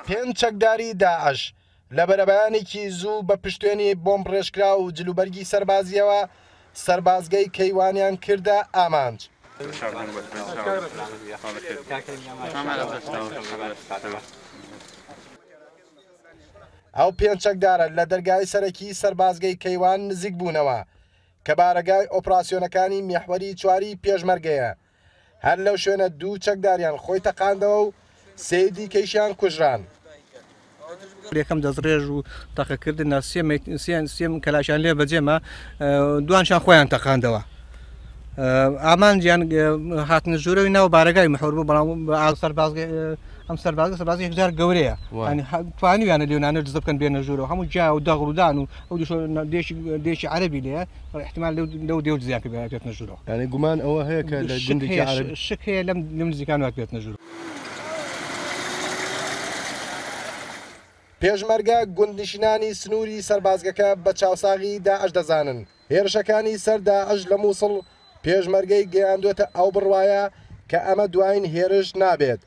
پێنج چەکداری داعش لە بەرەبەیانێکی زوو بە پشتێنی بۆمبڕێژکراو و جلوبەرگی سەربازییەوە سەربازگەی کەیوانیان کردە ئامانج. ئەو پێنج چەکدارە لە دەرگای سەرەکی سەربازگەی کەیوان نزیک بوونەوە کە بارەگای ئۆپراسیۆنەکانی میحوەری چواری پێشمەرگەیە. هەر لەو شوێنە دوو چەکداریان خۆی تەقاندەوە و سێی دیکەیشیان کوژران. یەکەم دەستڕێژ و تەقەکردنە سێ کەلاشیان لێ بەجێما، دوانشان خۆیان تەقاندەوە. ئامانجیان هاتنە ژوورەوەی ناو بارەگای محور بوو، بەڵام ئەم سەربازگە سەربازگە یەکجار گەورەیە، توانیویانە لێونانە دزە بکەن بێنە ژوورەوە، هەموو جا و دەغڵودان و ئەو دێشی عەرەبی لێیە، احتمال لەو دێو دزیان کرد بێتنە ژوورەوە. یعنی گومان ئەوە هەیە کە لە گوندێکی عەرەبی شک هەیە لەم نزیکان وات بێتنە ژوورەوە. پێشمەرگە گوندنشینانی سنووری سەربازگەکە بە چاوساغی داعش دەزانن. هێرشەکانی سەر داعش لە مووسڵ پێشمەرگەی گەیاندوێتە ئەو بڕوایە کە ئەمە دوایین هێرش نابێت،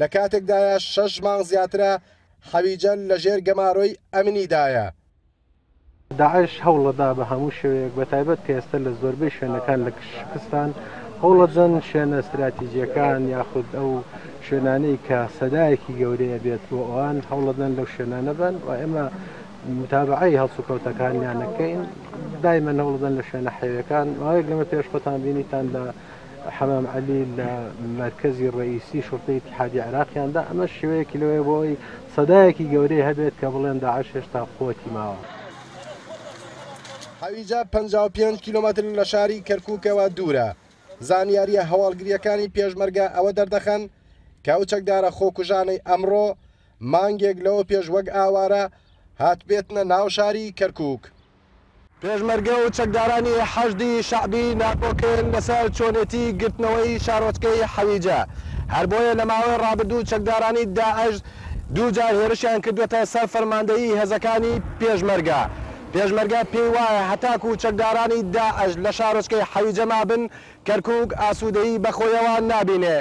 لە کاتێکدایە 6 مانگ زیاترە حەویجە لەژێر گەمارۆی ئەمنیدایە. داعش هەوڵەدا بە هەموو شێوەیەک، بە تایبەت کە ئێستا لە زۆربەی شوێنەکان لە شکستان، هەوڵەدەن شوێنە استراتیژیەکان یاخود ئەو شوێنانەی کە سەدایەکی گەورەیە بێت بۆ ئەوان، هەوڵەدەن لەو شوێنانە بن و ئێمە متابعەی هەڵسوکەوتەکانیان نەکەین. دایمەن هەوڵدەن لە شوێنە حەویەکان. ماوەیەک لەمە پێش خۆتان بینیتان لە حەمام عەلی لە مرکزی ڕئیسی شورتەی ئیتیحادی عێراقیاندا، ئەمە شێوەیەکی لەوەیە بۆ ئەوەی سەدایەکی گەورەی هەبێت کە بڵێن داعش هێشتا قوتی ماوە. حەویجە 55 کیلۆمەتر لە شاری کەرکووکەوە دوورە. زانیاریە هەواڵگریەکانی پێشمەرگە ئەوە دەردەخەن کە ئەو چەکدارە خۆکوژانەی ئەمڕۆ مانگێک لەوە پێش وەک ئاوارە هاتبێتنە ناو شاری کەرکووک. پێشمەرگە و چەکدارانی حەشدی شەعبی ناکۆکن لەسەر چۆنێتی گرتنەوەی شارۆچکەی حەویجە. هەر بۆیە لە ماوەی ڕابردوو چەکدارانی داعش دوو جار هێرشیان کردوێتە سەر فەرماندەیی هێزەکانی پێشمەرگە. پێشمەرگە پێی وایە هەتاکو چەکدارانی داعش لە شارۆچکەی حەویجە مابن، کەرکووک ئاسوودەیی بەخۆیەوە نابینێ.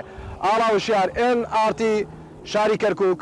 ئاڵا وشیار، NRT، شاری کەرکووک.